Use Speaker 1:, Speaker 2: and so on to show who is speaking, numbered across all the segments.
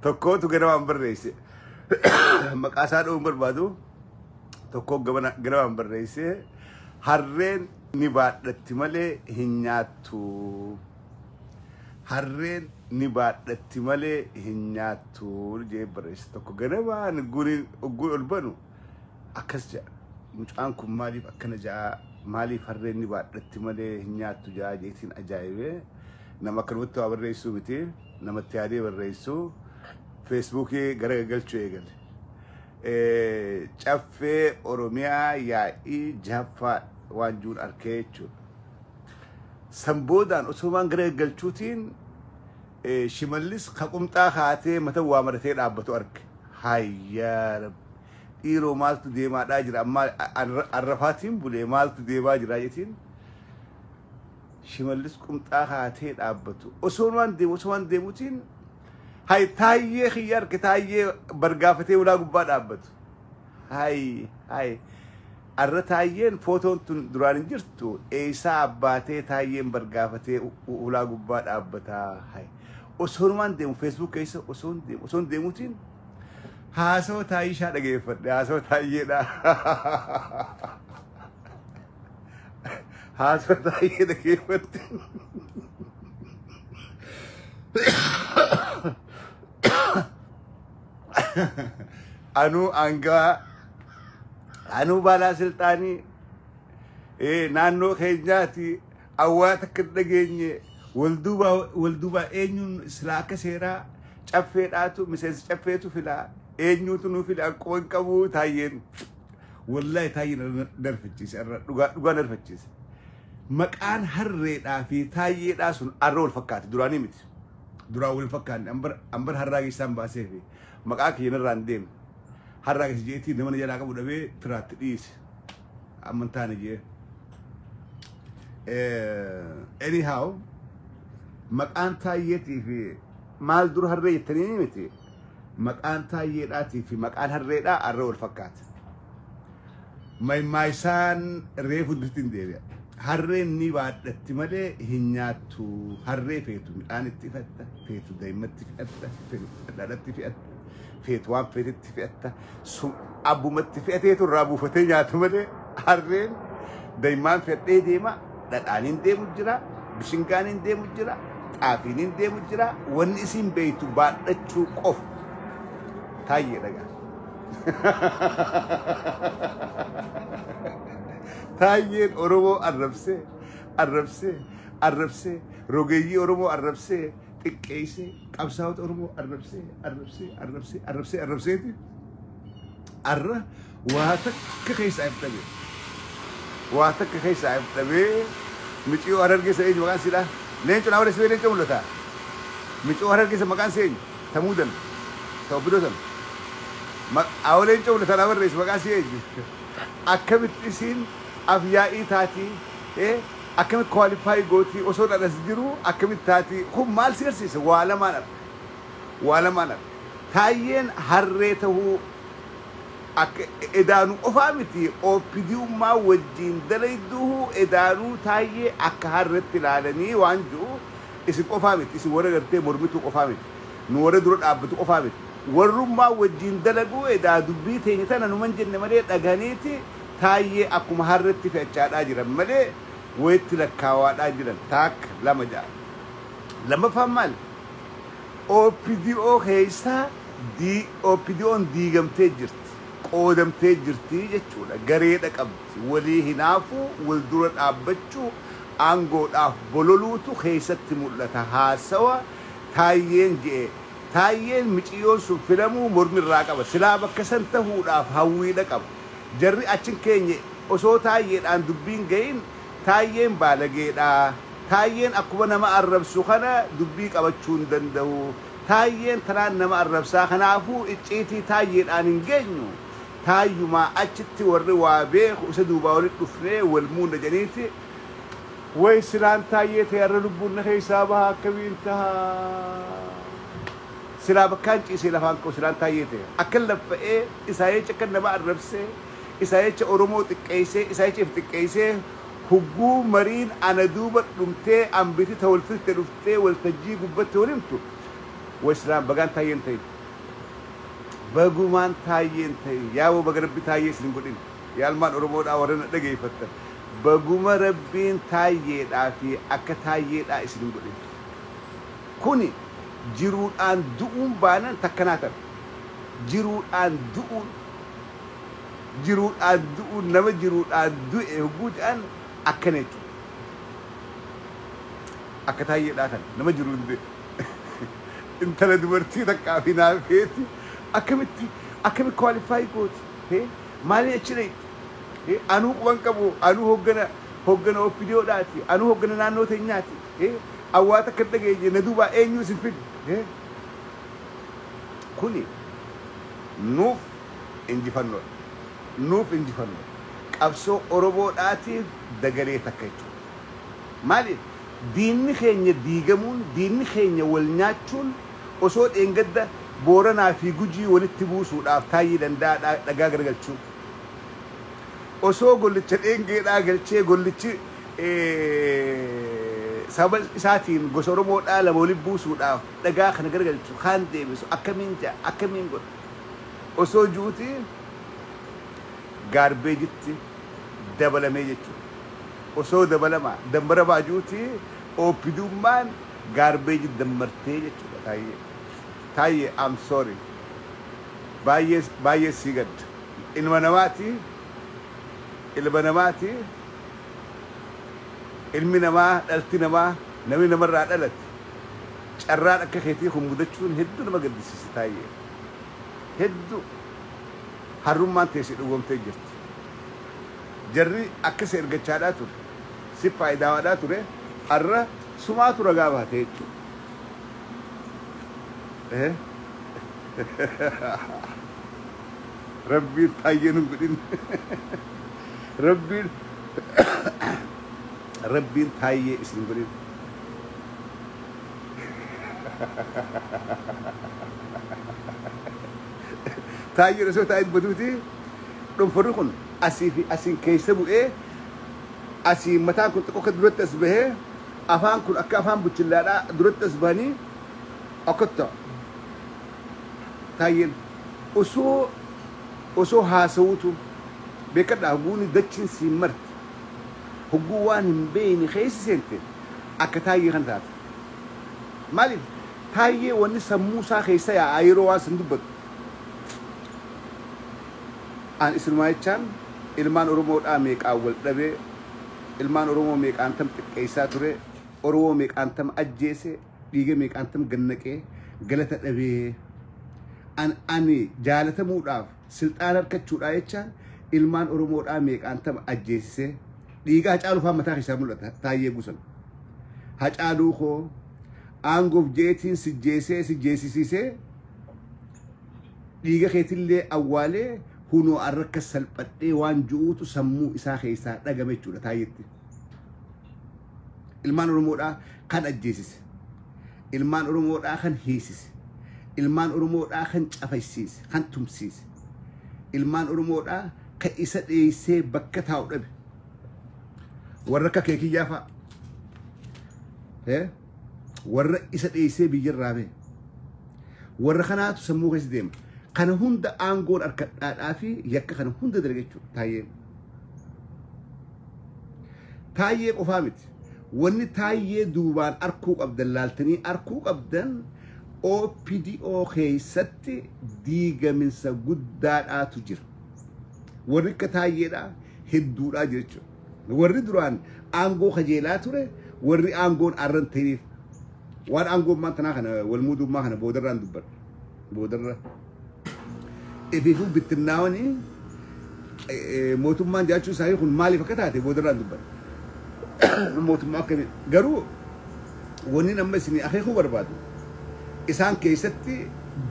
Speaker 1: Tokkootu ganamaan barreesse. Maqaa isaa dha'uun barbaadu tokko ganamaan barreesse harreen ni baadhatti malee hin nyaattu. Harreen ni baadhatti malee hin nyaattu jedhee barreesse tokko ganamaan guriin ogguun ol banu akkas jedha. Mucaan kun maaliif akkana jedha maaliif harreen ni baadhatti malee hin nyaattu jedha jeetiin ajaa'ibee nama akkanumatti waa barreessuu miti namatti yaadee barreessuu feesbuukii gara galchuu eegale. Caffee Oromiyaa yaa'ii jaffaa waan jiruun arkee jechuudha. San boodaan osoo waan gara galchuutiin Shimallis ka qumxaa kaatee mata waa maratee dhaabbatu arge. Hayyaa dhiiroo maaltu deemaadhaa jira amma arrafaatiin bulee maaltu deemaa jira jetiin Shimallis qumxaa kaatee dhaabbatu. Osoo waan deemu osoo waan deemuutiin hay taayyee kiyya arge taayyee bargaafatee ulaa gubbaa dhaabbatu. Hay hay arra taayyeen footoon tun duraan hin jirtu eessaa abbaatee taayyeen bargaafatee ulaa gubbaa dhaabbataa. Hay osoo waan deemu feesbuuk keessa osoo deemu osoo deemuutiin haasawa taayyishaa dhageeffadhe haasawa taayyeedha. Haasawa taayyee dhageeffadhe. Anuu aangaa anuu baalaa silxaanii naannoo keenyaati awwaa takka hin dhageenye wal duubaa eenyuun silaa akka seeraa caffeedhaatu miseensa caffeetu filaa eenyuutu nu fila akkuma hin qabu taayyeen wallaahi taayyeen darfachiise irra dhugaa dhugaa darfachiise. Maqaan harreedhaa fi taayyeedhaa sun arra wal fakkaate duraanii miti. Duraan wal fakkaanne ambar harraa keessaan baasee fi maqaa kiyya irraa hin deemne. Harraa keessa jeetii nama na jalaa qabu dhabee firaatti dhiise. Amma hin taane jee. Anyhow maqaan taayyeetii fi maal dura harree jettanii miti. Maqaan taayyeedhaatii fi maqaan harreedhaa arra wal fakkaata. Maayisaan reefu duritti hin deebi'a. Harreen ni baadhatti malee hin nyaattu. Harree feetu midhaan itti fe'atta, feetu daa'immatti fe'atta, feetu dhadhaatti fe'atta, feetu waan feetetti fe'atta. Abbumatti fe'ateetu irraa buufatee nyaatu malee harreen daa'immaan fe'adhee deema, dhadhaan hin deemu jira, bishingaan hin deemu jira, xaafiin hin deemu jira. Wanni isin beektu baadhachuu qofa. Taayyee dhagaa. Taayyeen Oromoo arrabsee arrabsee arrabsee rogeeyyii Oromoo arrabsee xiqqeessee qabsaa'ota Oromoo arrabsee arrabsee arrabsee arrabsee arrabseeti arra waa takka keessaa if dhabe. Waa takka keessaa if dhabee miciyoo harargeessa eenyu maqaan siidha? Leencoo naa barreessee leencoo mul'ata. Miciyoo harargeessa maqaan si eenyu? Tamuudan. Ta'u bidoo sana. Awoo leencoo mul'ata naa barreessi maqaan si eenyu? Akkamitti isiin afyaa'ii taatii akkamitti qualify gootii osoo dhadhas jiru akkamitti taatii kun maal si agarsiisa waa lamaan arga. Waa lamaan arga. Taayyeen harree tahuu akka edaanuu qofaa miti OPDummaa wajjin dalayduu edaanuu taayyee akka harreetti ilaalanii waan jiru isin qofaa miti isin warra gartee mormituu qofaa miti nu warra dura dhaabbatu qofaa miti warrummaa wajjin dalaguu edaa dubbii teenya tana numan jenne malee dhaganiiti taayyee akkuma harreetti fe'achaadhaa jiran malee wayitti lakkaawaadhaa jiran taakka lama ja'a. Lammaffaan maal? OPDO keessaa OPDOn diigamtee jirti. Qoodamtee jirti jechuudha. Gareedha qabdi. Walii hinaafuu, wal dura dhaabbachuu, aangoodhaaf bololuutu keessatti mul'ata. Haasawa taayyeen je'e. Taayyeen miciyyoon sun filamuu mormirraa qaba. Silaa bakka san tahuudhaaf hawwiidha qaba. Jarri achin keenye osoo taayyeedhaan dubbiin gahin taayyeen baalageedha. Taayyeen akkuma nama arrabsu kana dubbii qabachuu hin danda'u. Taayyeen tanaan nama arrabsaa kanaafuu icciitii taayyeedhaan hin geenyu. Taayyumaa achitti warri waa beeku isa duubaa walitti dhufnee wal muunda jedhaniiti. Way silaan taayyee ta'e har'a lubbuun na keessaa baha akkamiin taha. Silaa bakkaan ciisee lafaan ka'u silaan taayyee ta'e. Akkan laffa'ee isaa jecha akka nama arrabsee isaa jecha Oromoo xiqqeessee isaa jecha if xiqqeessee hugguu mariin ana duuba dhumtee ambiti ta wal filte dhuftee waltajjii gubbatti wal himtu. Waislaam bagaan taayyeen ta'in. Bagumaan taayyeen ta'in. Yaaboo baga rabbi taayyee isin godhin. Yaalmaan Oromoodhaa warra na dhageeffattan. Baguma rabbiin taayyeedhaa fi akka taayyeedhaa isin godhin. Kuni jiruudhaan du'uun baanan takkanaa ta'e. Jiruudhaan du'uun jiruudhaan du'uun nama jiruudhaan du'e hogguu jedhan akkana jechuudha. Akka taayyeedhaa kana nama jiruun du'e. Intala dubartii takkaa fi naafeeti akkamitti akkamitti qualify gooti? Maaliin achi dhayxi? Anuu quban qabu, anuu hoggana OPDOdhaati, anuu hoggana naannoo teenyaati. Awwaata akka dhageenye na duubaa eenyu isin fide? Kuni nuuf injifannoodha. Nuuf injifannoodha. Qabsoo Oromoodhaatiif dagalee takka jechuudha. Maaliif? Diinni keenya diigamuun, diinni keenya wal nyaachuun osoo dheengadda Booranaa fi Gujii walitti buusuudhaaf taayyee danda'a dhagaa garagalchuu. Osoo gollicha dheengeedhaa galchee gollichi sababa isaatiin gosa Oromoodhaa lama walitti buusuudhaaf dhagaa kana garagalchu kaan deebisu akkamiin ja'a akkamiin godha. Osoo juutii gaarbeejitti dabalamee jechuudha. Osoo dabalamaa dambara baajuutii OPDummaan gaarbeeji dammartee jechuudha taayyee. Taayyee I'm sorry. Baay'ee baay'ee sii gadda. Ilma namaati. Ilma namaati. Ilmi namaa dhalti namaa namni namarraa dhalate. Carraan akka keetii kun mudachuun hedduu nama gaddisiisa taayyee. Hedduu harrummaan teessee dhugoomtee jirti. Jarri akkasa ergachaadhaa ture. Si faayidaadhaa ture. Har'a sumaatu ragaa baate jechuudha. Rabbiin taayyee nu godhin. Rabbiin taayyee isin godhin. Taayyee osoo taa'ee dubbatuuti dhunfarri kun asii fi asiin keessa bu'ee asii mataan kun xiqqoo akka duratti as bahee afaan kun akka afaan buchillaadhaa duratti as bahanii akkatti ta'a. Taayyeen osoo haasawutu beekadhaa hogguun dachiin siin marti hogguu waan hin beekne keessa seente akka taayyee kan taate. Maaliif taayyee wanni sammuu isaa keessa yaa'aa yeroo waan san dubbatu. An isinumaa jechaan ilmaan Oromoodhaa meeqaan wal dhabee ilmaan Oromoo meeqaan tam xiqqeessaa ture Oromoo meeqaan tam ajjeese dhiiga meeqaan tam gannaqee galata dhabee ani jaalatamuudhaaf silxaana harkachuudhaa jechaan ilmaan Oromoodhaa meeqaan tam ajjeesisee dhiiga Hacaaluu fa'aa mataa keessaa mul'ata taayyee gusan. Hacaaluu koo aangoof jeetiin sijjeesee sijjeesisiisee dhiiga keetillee awwaalee hunoo arrakka salphadhee waan ju'uutu sammuu isaa keessaa dhagame jechuudha taayyetti. Ilmaan Oromoodhaa kan ajjeesise. Ilmaan Oromoodhaa kan hiisise. Ilmaan Oromoodhaa kan cafaysiise, kan tumsiise. Ilmaan Oromoodhaa kan isa dheessee bakka taa'u dhabe. Warra akka keekiyyaa fa'a. Warra isa dheessee biyyarraa bahe. Warra kanaatu sammuu keessa deema. Kana hunda aangoon harkadhaadhaa fi yakka kana hunda dalaga jechuudha taayyeen. Taayyee qofaa miti. Wanni taayyee duubaan arkuu qabdan laaltanii arkuu qabdan OPDO keessatti diigaminsa guddaadhaatu jira. Warri akka taayyeedhaa hedduudhaa jira jechuudha. Warri duraan aangoo kajeelaa ture warri aangoon arran ta'eef waan aangoon maantanaa kana walmuudummaa kana boodarraan dubbadha. Boodarra. Ifiifuu bittinnaawanii mootummaan jiraachuu isaanii kun maaliif akka taate boodarraan dubbadha. Mootummaa akkamii garuu wanni amma isin akeekuu barbaadu isaan keessatti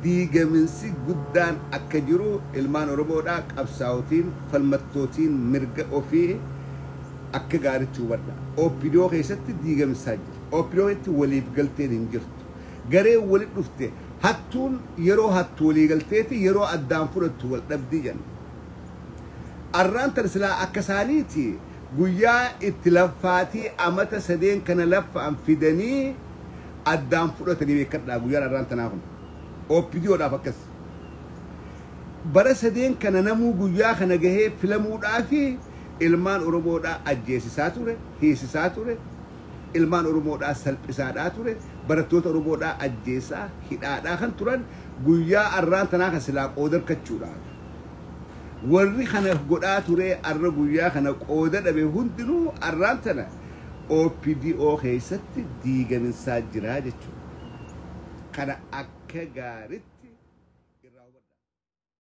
Speaker 1: diigaminsi guddaan akka jiru ilmaan Oromoodhaa qabsaa'otiin falmattootiin mirga ofii akka gaariitti hubadha. OPDO keessatti diigaminsaa jira. OPDO keessatti waliif galteen hin jirtu. Gareen walitti dhufte hattuun yeroo hattu walii galteeti yeroo addaan fudhattu wal dhabdii jenna. Arraan tan silaa akka isaaniiti guyyaa itti laffaatii amata sadeen kana laffa'an fidanii Addaan fudhatanii beekadhaa, guyyaan arraan tanaa kun. OPDOdhaaf akkas. Bara sadeen kana namuu guyyaa kana gahee filamuudhaafi ilmaan Oromoodhaa ajjeesisaa ture, hiisisaa ture, ilmaan Oromoodhaa salphisaadhaa ture, barattoota Oromoodhaa ajjeesaa, hidhaadhaa kan turan guyyaa arraan tanaa kan silaa qooda harkachuudhaaf. Warri kana godhaa ture arra guyyaa kana qooda dhabe hundinuu arraan tana OPDO keessatti diigaminsaa jira jechuudha. Kana akka gaariitti.